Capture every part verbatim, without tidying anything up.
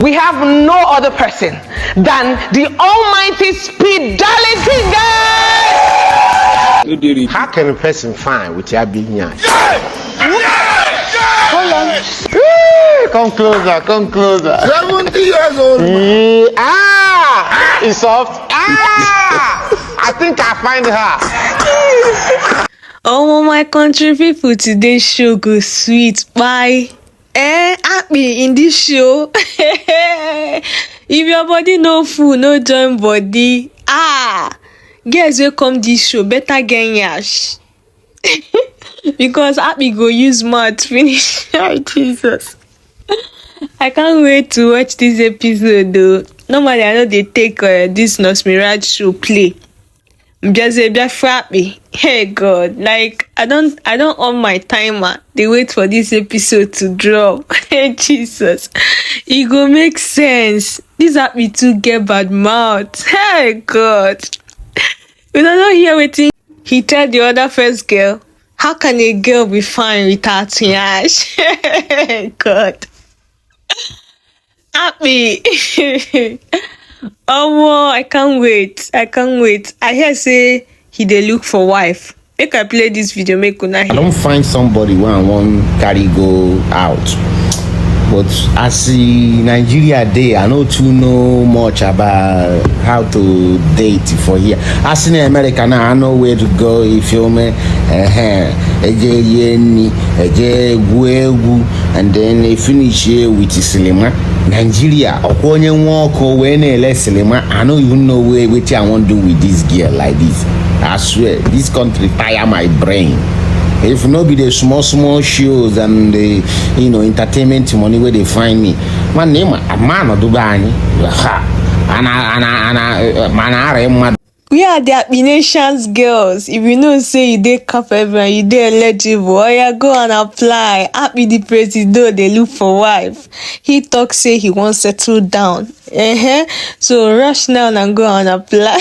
We have no other person than the almighty Speed Darlington, guys. How can a person fine with your big nyash? Hold on. Come closer, come closer. Seventy years old. Ah, it's soft. Ah, I think I find her. Oh my country people, today show go sweet. Bye. Eh, happy in this show. If your body no full, no join body. Ah, girls wey come this show better get nyash. Because happy go use mouth finish. Oh, Jesus. I can't wait to watch this episode though. Normally, I know they take uh, this Nosmiraj show play. Biaze bia frappy. Hey God, like I don't I don't on my timer. They wait for this episode to drop. Hey Jesus. It go make sense. This happy to get bad mouth. Hey God. We don't know here waiting. He tell the other first girl, how can a girl be fine without yash? God. Happy. Oh, I can't wait. I can't wait. I hear say he dey look for wife. Make I play this video, make una I don't find somebody when I want carry go out. But as the Nigeria day, I know too know much about how to date for here. As in America now, I know where to go if you me. Ejeyeni, eje egwu egwu, and then they finish here with cinema. Nigeria, okonye nwoko when ele cinema. I don't even know where what I want to do with this girl like this. I swear, this country tire my brain. If no be the small small shows and the you know entertainment money where they find me, my name a man of Dubai. Ha, and I and I and I uh, man I am mad. We are the Abinations girls. If you know say you dey capable and you dey eligible, oya go and apply. Happy the president dey look for wife. He talk say he wan settle down. Uh-huh. So rush now and go and apply.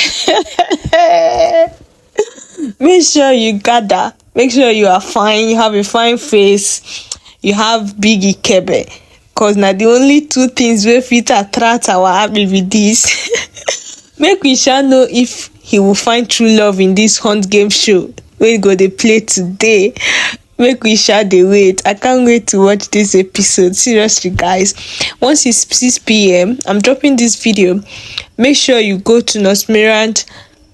Make sure you gather. Make sure you are fine. You have a fine face. You have big ikebe. Cause na the only two things wey fit attract our happy be this. Make we shall know if he will find true love in this hunt game show wey go dey play today. Make we shall dey wait. I can't wait to watch this episode. Seriously, guys. Once it's six p.m., I'm dropping this video. Make sure you go to Nosmirand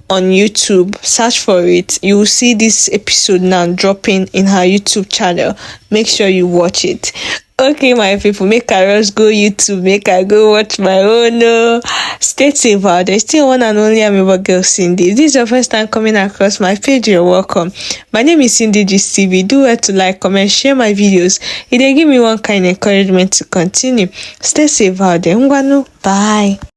on YouTube, search for it. You will see this episode now dropping in her YouTube channel. Make sure you watch it. Okay, my people, make I rush go YouTube, make I go watch my own. No, stay safe out there. Still one and only Amebo girl Cindy. If this is your first time coming across my page, you're welcome. My name is Cindy G C B. Do well to like, comment, share my videos. It dey give me one kind encouragement to continue. Stay safe out there. Ngwanu, bye.